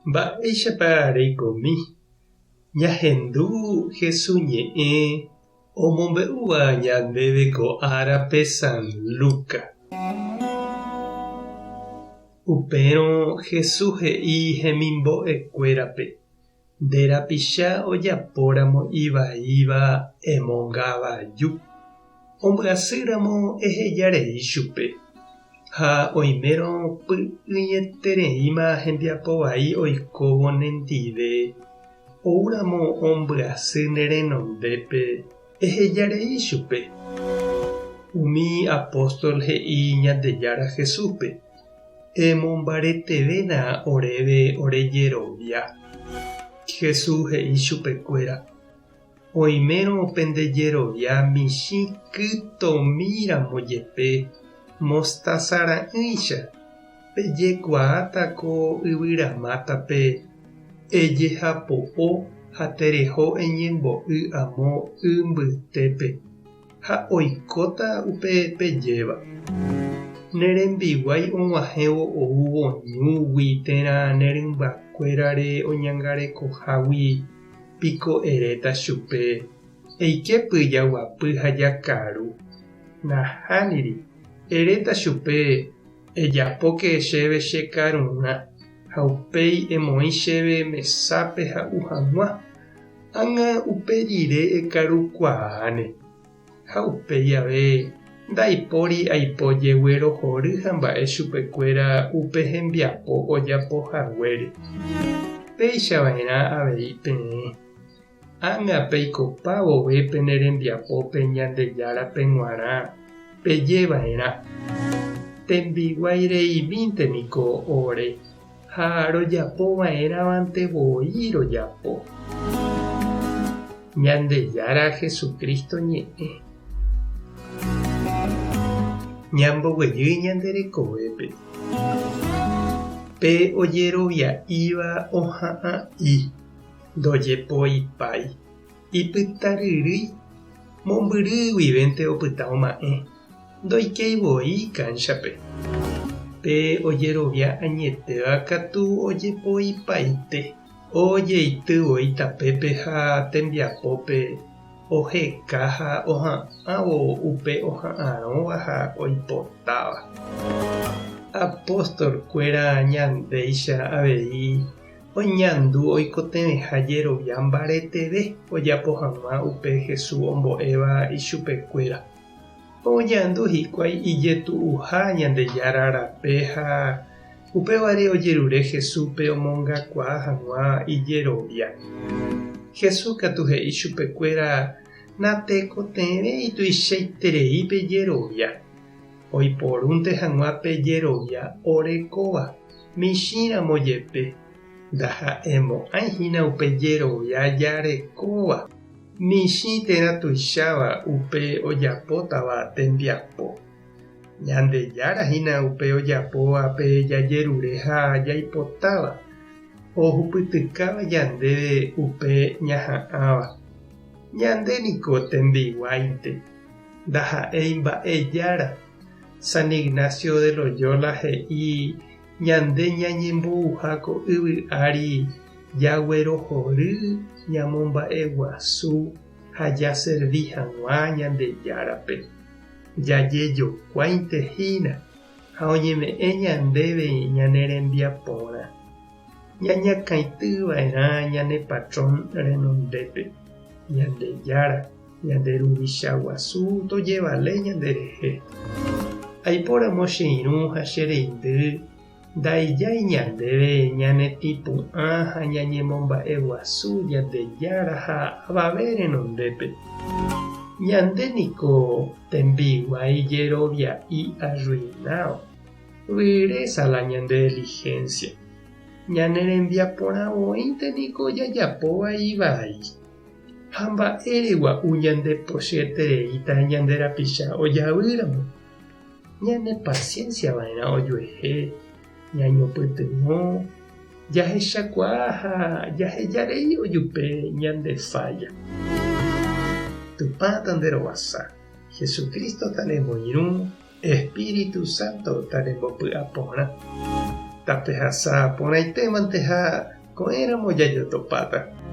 Mba'éichapa reikomi ñahendu Jesús ñe'ẽ omombe'úva ñandéve ko árape San Lucas? Upérõ Jesús he'i hemimbo'ekuérape, Nde rapicha ojapóramo ivaíva emongavaju, ombyasýramo eheja rei chupe, ha oimérõ py'ỹietereíma hembiapo vai oikóvo nendive, oúramo ombyasy ne renondépe, eheja rei chupe. Umi apóstol he'i Ñandejára Jesúspe, Emombaretevéna oréve ore jerovia. Jesús he'i chupekuéra, Oimérõ pende jerovia michĩ kytomi ramo jepe mostaza ra'ỹicha, pejekuaáta ko yvyramátape ejehapo'o ha tereho eñembo'y amo y mbytépe. Ha oikóta upe pejéva. Ne rembiguái og̃uahẽvo oúvo ñúgui térã ne rymbakuérare oñangarekohágui piko eréta chupe, Eiképy jaguapy ha jakaru. Nahániri, eréta chupe, Ejapóke chéve che karurã, ha upéi emoĩ chéve mesápe ha'u hag̃ua. Ág̃a upe rire ekarukuaáne, ha upéi ave ndaipóri aipo jeguerohory ha mba'e chupekuéra upe hembiapo ojapo haguére. Péicha va'erã avei peẽ. Ág̃a peikopa vove pene rembiapópe Ñandejárape g̃uarã peje va'erã, Tembiguái reimínte niko ore. Ha rojapo va'erãvante voi rojapo. Ñandejára Jesucristo ñe'ẽ. Ñamboguejy ñande rekovépe. Pe ojerovia'íva oha'ã'i, ndojepoipái, ipytaryrýi, mombyry guivénte opyta oma'ẽ. Ndoikéi voi kánchape. Pe ojerovia añetéva katu ojepoipaite, ojeity voi tapépe ha tembiapópe oheka ha oha'ãvo upe oha'arõva ha oipotáva. Apóstol-kuéra ñandéicha avei oñandu oikotevẽha jerovia mbareteve ojapo hag̃ua upe Jesús ombo'éva ichupekuéra. Oñandu hikuái ijetu'uha Ñandejára rape ha upévare ojerure Jesúspe omongakuaa hag̃ua ijerovia. Jesús katu he'i chupekuéra natekotevẽi tuichaiterei pe jerovia, oiporúnte hag̃ua pe jerovia orekóva, michĩramo jepe, ndaha'emo'ãi hína upe jerovia jarekóva. Michĩ térã tuicháva upe ojapótava tembiapo. Ñandejára hína upe ojapóva pe jajerure ha jaipotáva, ohupytykáva ñandéve upe ñaha'ãva. Ñande niko tembiguáinte, ndaha'éi mba'e jára. San Ignacio de Loyola he'i ñande ñañembouha ko yvy ári Jaguerohory ñamomba'eguasu ha jaservi hag̃ua Ñandejárape. Jajejokuáinte hína ha oñeme'ẽ ñandéve ñane rembiaporã. Ñañakãity va'erã ñane patrón renondépe. Ñandejára, ñande Ruvicha guasu tojevale ñanderehe. Aipóramo che irũ ha che reindy Ndaijái ñandéve ñanetĩpu'ã ha ñañemomba'eguasu Ñandejára ha avave renondépe. Ñande niko tembiguái jerovia'i arruinado, vyrésa la ñande diligencia. Ñane rembiaporã voínte niko jajapóva ivai. Ha mba'ére gua'u ñande pochyetereíta ñande rapicha ojavýramo. Ñanepasiénsia va'erã ojuehe, ñañopytyvõ, jahechakuaa ha jaheja rei ojupe ñande fálla. Tupã tanderovasa, Jesucristo tanemoirũ, Espíritu Santo tanembopy'aporã. Tapehasa porãitémante ha ko'ẽramo jajotopáta.